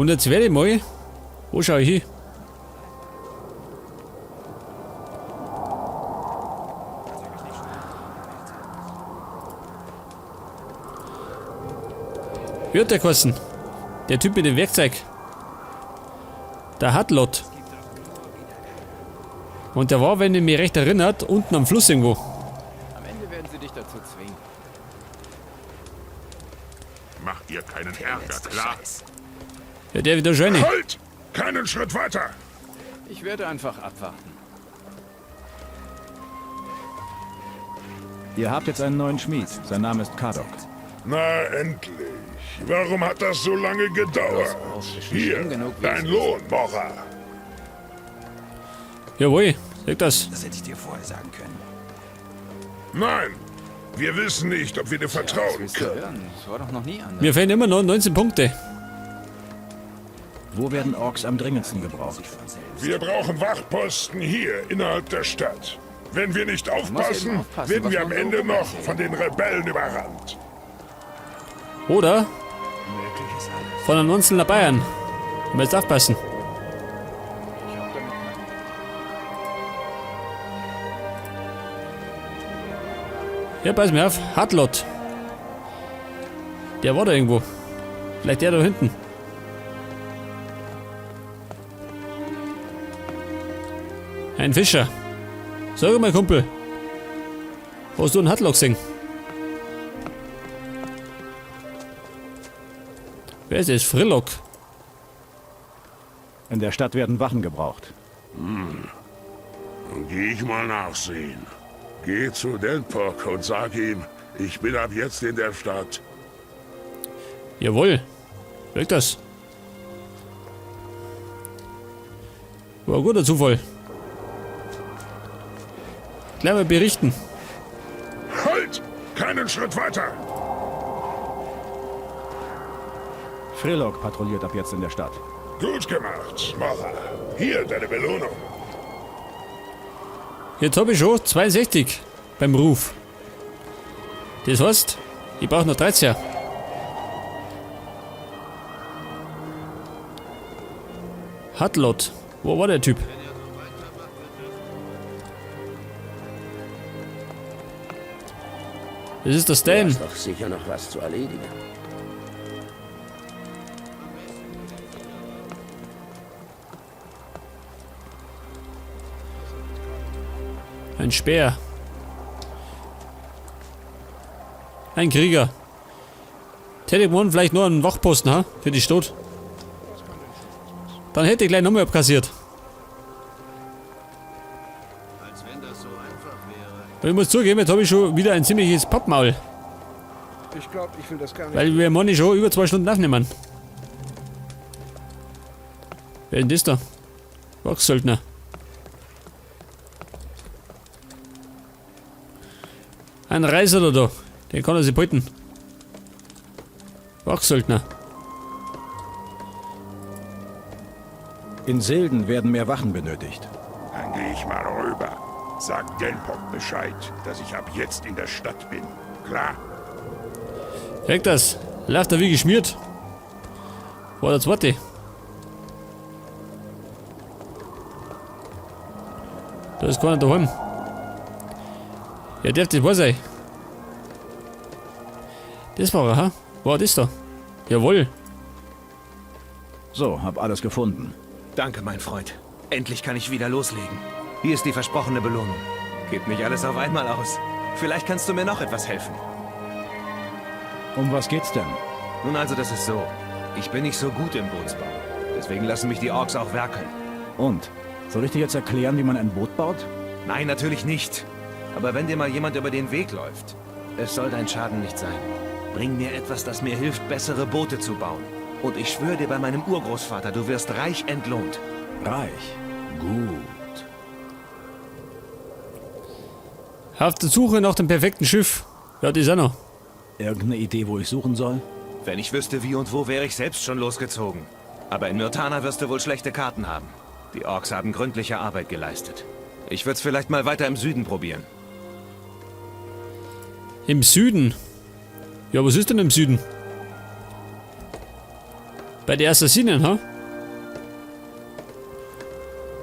Und jetzt werde ich mal. Wo schaue ich hin? Wie hat der geheißen? Der Typ mit dem Werkzeug. Der Hatlot. Und der war, wenn ich mich recht erinnert, unten am Fluss irgendwo. Am Ende werden sie dich dazu zwingen. Mach ihr keinen Ärger, klar? Ja, der wieder schön. Halt! Keinen Schritt weiter! Ich werde einfach abwarten. Ihr habt jetzt einen neuen Schmied. Sein Name ist Kadok. Na, endlich. Warum hat das so lange gedauert? Hier, Schlimm genug, wie dein es ist. Lohn, Morra. Jawohl, sag das. Das hätte ich dir vorher sagen können. Nein, wir wissen nicht, ob wir dir Was vertrauen willst du können. hören? Es war doch noch nie anders. Mir fehlen immer noch 19 Punkte. Wo werden Orks am dringendsten gebraucht? Wir brauchen Wachposten hier innerhalb der Stadt. Wenn wir nicht muss eben aufpassen, aufpassen, werden was wir am man so Ende noch rumerzählt. von den Rebellen überrannt. Oder von einem Nonzelner Bayern. Wir jetzt aufpassen. Ich hab damit keinen. Ja, pass mir auf. Hartlot. Der war da irgendwo. Vielleicht der da hinten. Ein Fischer. Sag mal, Kumpel. Hast du einen Hartlock gesehen? Wer ist das? Frillock. In der Stadt werden Wachen gebraucht. Dann geh ich mal nachsehen. Geh zu Delpok und sag ihm, ich bin ab jetzt in der Stadt. Jawohl. Wirkt das. War ein guter Zufall. Gleich mal berichten. Halt! Keinen Schritt weiter! Frillock patrouilliert ab jetzt in der Stadt. Gut gemacht, Morra. Hier deine Belohnung. Jetzt habe ich schon 62 beim Ruf. Das heißt, ich brauche noch 13. Hatlot. Wo war der Typ? Das ist der Du Stan. hast doch sicher noch was zu erledigen. Ein Speer. Ein Krieger. Hätte ich vielleicht nur einen Wachposten, ha? Für die Stadt. Dann hätte ich gleich nochmal abkassiert. Und ich muss zugeben, jetzt habe ich schon wieder ein ziemliches Pappmaul. Ich glaube, ich will das gar nicht. Weil wir Money schon über 2 Stunden aufnehmen. Wer ist denn das da? Wachsöldner. Ein Reiser da. Den kann er sich behalten. Wachsöldner. In Silden werden mehr Wachen benötigt. Dann geh ich mal rüber. Sag Delpok Bescheid, dass ich ab jetzt in der Stadt bin. Klar? Merkt das? Läuft da wie geschmiert. War der zweite. Da ist keiner daheim. Ja, darf das wahr sein. Das war er, ha? War das da? Jawohl. So, hab alles gefunden. Danke, mein Freund. Endlich kann ich wieder loslegen. Hier ist die versprochene Belohnung. Gebt nicht alles auf einmal aus. Vielleicht kannst du mir noch etwas helfen. Um was geht's denn? Nun also, das ist so. Ich bin nicht so gut im Bootsbau. Deswegen lassen mich die Orks auch werkeln. Und? Soll ich dir jetzt erklären, wie man ein Boot baut? Nein, natürlich nicht. Aber wenn dir mal jemand über den Weg läuft, es soll dein Schaden nicht sein. Bring mir etwas, das mir hilft, bessere Boote zu bauen. Und ich schwöre dir bei meinem Urgroßvater, du wirst reich entlohnt. Reich. Gut. Auf der Suche nach dem perfekten Schiff. Ja, das auch noch. Irgendeine Idee, wo ich suchen soll? Wenn ich wüsste, wie und wo, wäre ich selbst schon losgezogen. Aber in Myrtana wirst du wohl schlechte Karten haben. Die Orks haben gründliche Arbeit geleistet. Ich würde es vielleicht mal weiter im Süden probieren. Im Süden? Ja, was ist denn im Süden? Bei den Assassinen, ha?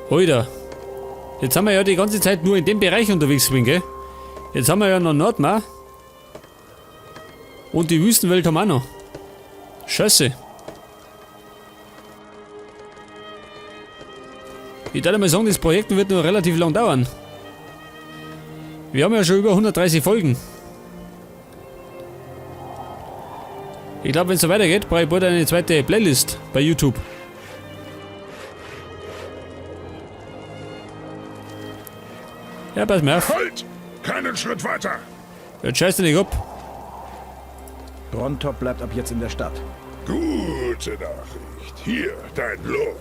Alter. Jetzt haben wir ja die ganze Zeit nur in dem Bereich unterwegs gewesen, gell? Jetzt haben wir ja noch Nordmar. Und die Wüstenwelt haben wir auch noch. Scheiße. Ich darf mal sagen, das Projekt wird noch relativ lang dauern. Wir haben ja schon über 130 Folgen. Ich glaube, wenn es so weitergeht, brauche ich bald eine zweite Playlist bei YouTube. Ja, pass mir auf. Halt! Keinen Schritt weiter! Jetzt scheiß dich nicht ab. Brontop bleibt ab jetzt in der Stadt. Gute Nachricht. Hier, dein Lohn.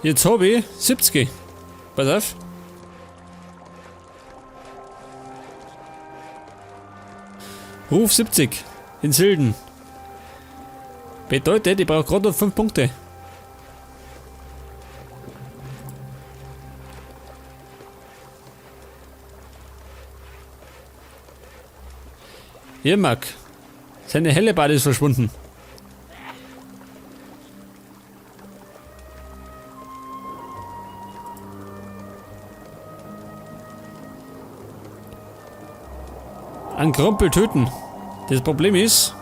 Jetzt hab ich 70. Pass auf. Ruf 70 in Silden. Bedeutet, ich brauche gerade noch 5 Punkte. Hier, Marc. Seine Hellebarde ist verschwunden. An Krompel töten. Das Problem ist,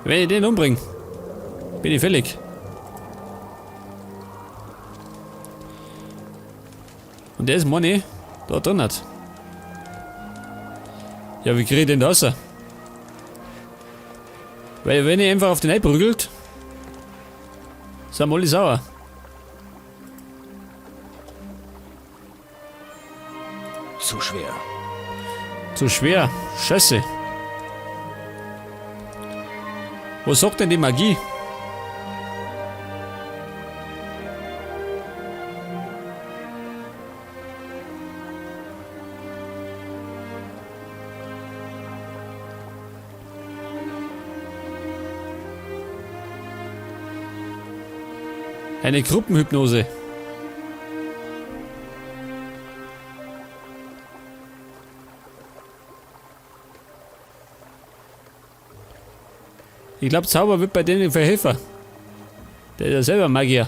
wenn ich den umbringe, bin ich fällig. Und der ist Money da drin hat. Ja, wie krieg ich den da raus? Weil wenn ich einfach auf den einprügelt, sind alle sauer. Zu schwer. Zu schwer. Scheiße. Was sagt denn die Magie? Eine Gruppenhypnose. Ich glaube, Zauber wird bei denen Verhelfer. Der ist ja selber Magier.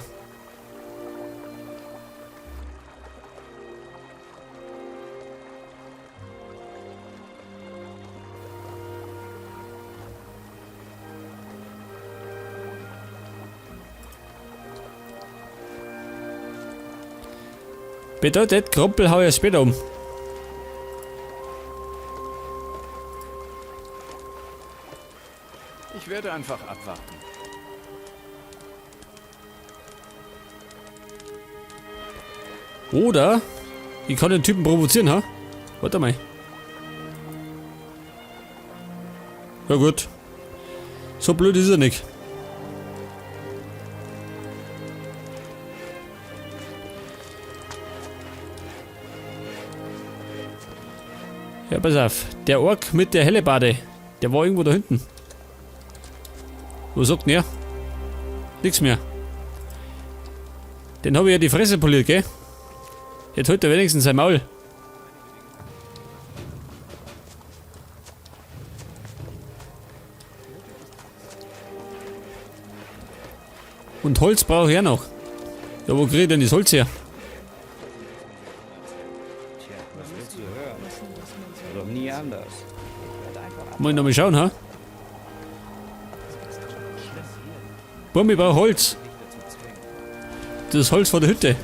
Bedeutet, Krompel hau ich später um. Ich werde einfach abwarten. Oder ich kann den Typen provozieren, ha? Warte mal. Ja gut. So blöd ist er nicht. Ja, pass auf. Der Ork mit der Hellebarde, der war irgendwo da hinten. Was sagt denn er? Nix mehr. Den habe ich ja die Fresse poliert, gell? Jetzt holt er wenigstens sein Maul. Und Holz brauche ich auch noch. Ja, wo krieg ich denn das Holz her? War doch nie anders. Mal noch mal schauen, ha? Bum, ich brauche Holz. Das Holz vor der Hütte.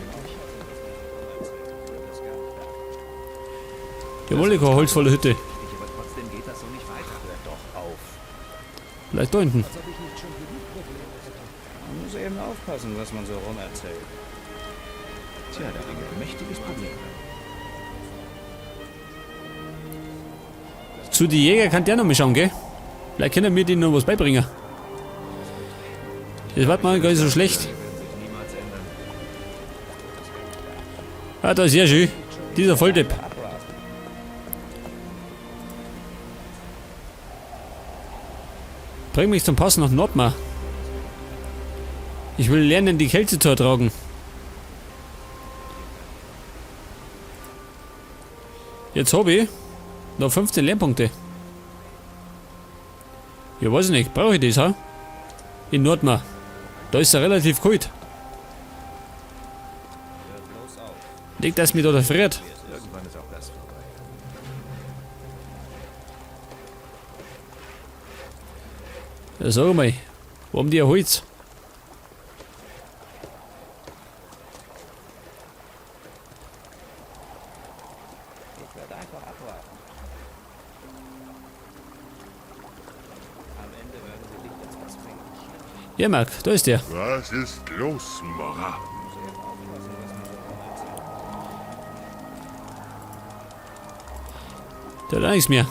Jawohl, ich kein Holz vor der Hütte. Aber trotzdem geht das so nicht weiter. Hör doch auf. Vielleicht da hinten. Man muss eben aufpassen, was man so rumerzählt. Tja, da haben wir ein mächtiges Problem. Zu die Jäger kann der noch mal schauen, gell? Vielleicht können wir denen noch was beibringen. Das war mal gar nicht so schlecht. Ah, da ist sehr schön. Dieser Volldepp. Bring mich zum Pass nach Nordmar. Ich will lernen, die Kälte zu ertragen. Jetzt hab ich noch 15 Lernpunkte. Ja, weiß ich nicht. Brauche ich das, ha? In Nordmar. Da ist er relativ kalt. Nicht, dass mich da friert. Irgendwann ist auch das vorbei. Ja, sag mal, wo haben die ein Holz? Ich werde einfach abwarten. Am Ende werden sie dich dazu zwingen. Ja, Marc, da ist der. Was ist los, Morra? Muss eben aufpassen, was man so rumerzählt. Der hat auch nichts mehr.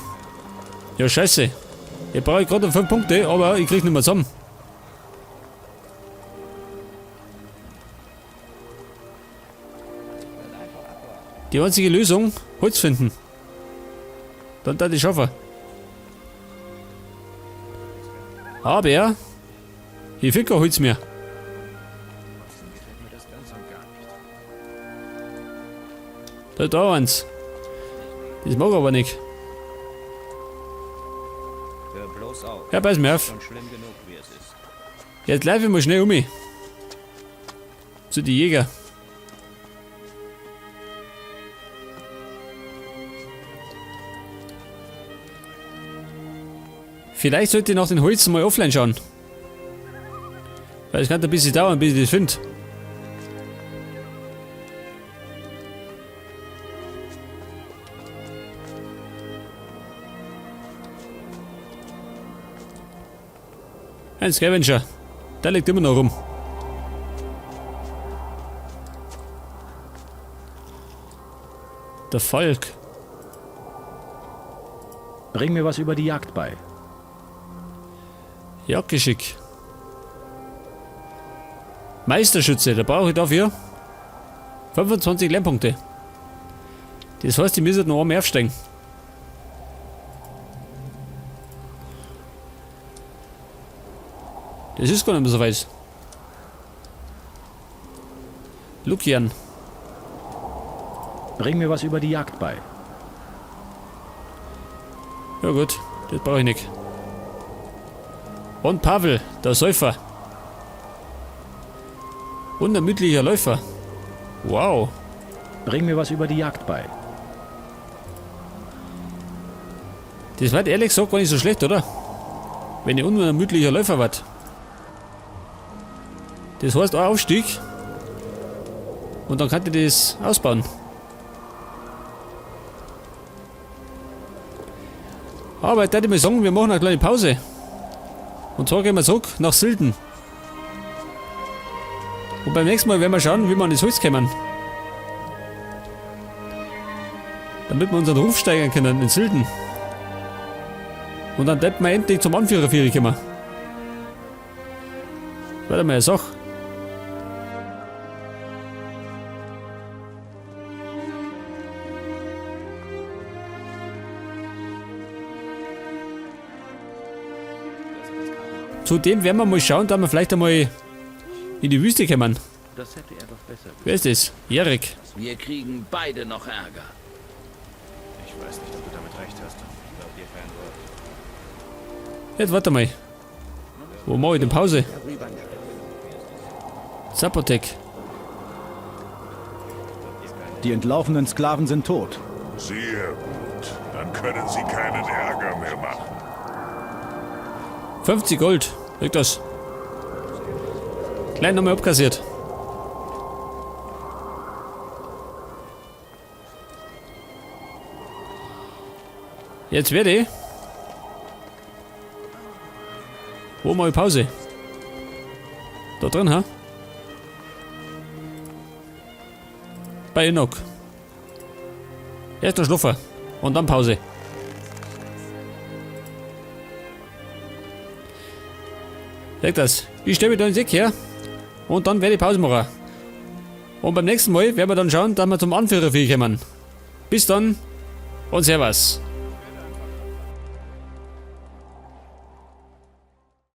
Ja, scheiße. Ich brauche gerade 5 Punkte, aber ich krieg nicht mehr zusammen. Die einzige Lösung, Holz finden. Dann da die schaffen. Aber ich finde kein Holz mehr. Gefällt mir das ganz und gar nicht. Da eins. Das mag aber nicht. Hör bloß auf. Ja, pass mir auf. Schon schlimm genug, wie es ist. Jetzt laufe ich mal schnell um mich. Zu die Jäger. Vielleicht sollte ich nach den Holzen mal offline schauen. Weil es kann ein bisschen dauern, bis ich das finde. Ein Scavenger. Der liegt immer noch rum. Der Falk. Bring mir was über die Jagd bei. Jagdgeschick. Meisterschütze, da brauche ich dafür 25 Lernpunkte. Das heißt, ich müsste noch einmal aufsteigen. Das ist gar nicht mehr so weit. Lukian. Bring mir was über die Jagd bei. Ja gut, das brauche ich nicht. Und Pavel, der Säufer. Unermüdlicher Läufer. Wow. Bring mir was über die Jagd bei. Das war ehrlich gesagt gar nicht so schlecht, oder? Wenn ich unermüdlicher Läufer wart. Das heißt auch Aufstieg. Und dann kann ich das ausbauen. Aber ich würde mal sagen, wir machen eine kleine Pause. Und zwar gehen wir zurück nach Silden. Und beim nächsten Mal werden wir schauen, wie wir an das Holz kommen. Damit wir unseren Ruf steigern können in Silden. Und dann bleibt man endlich zum Anführer kommen. Das war doch mal eine Sache. Zudem werden wir mal schauen, dass wir vielleicht einmal in die Wüste kommen. Das hätte er doch besser. Wer ist das? Erik. Wir kriegen beide noch Ärger. Ich weiß nicht, ob du damit recht hast. Ich glaub dir kein Wort. Jetzt warte mal. Wo mache ich denn Pause? Zapotec. Die entlaufenen Sklaven sind tot. Sehr gut. Dann können sie keinen Ärger mehr machen. 50 Gold. Liegt das. Klein nochmal abkassiert. Jetzt werde ich. Wo mache ich Pause? Da drin, ha? Bei Enoch. Erst noch schlafen und dann Pause. Sag das. Ich stelle mich da ins Eck her und dann werde ich Pause machen. Und beim nächsten Mal werden wir dann schauen, dass wir zum Anführer kommen. Bis dann und Servus.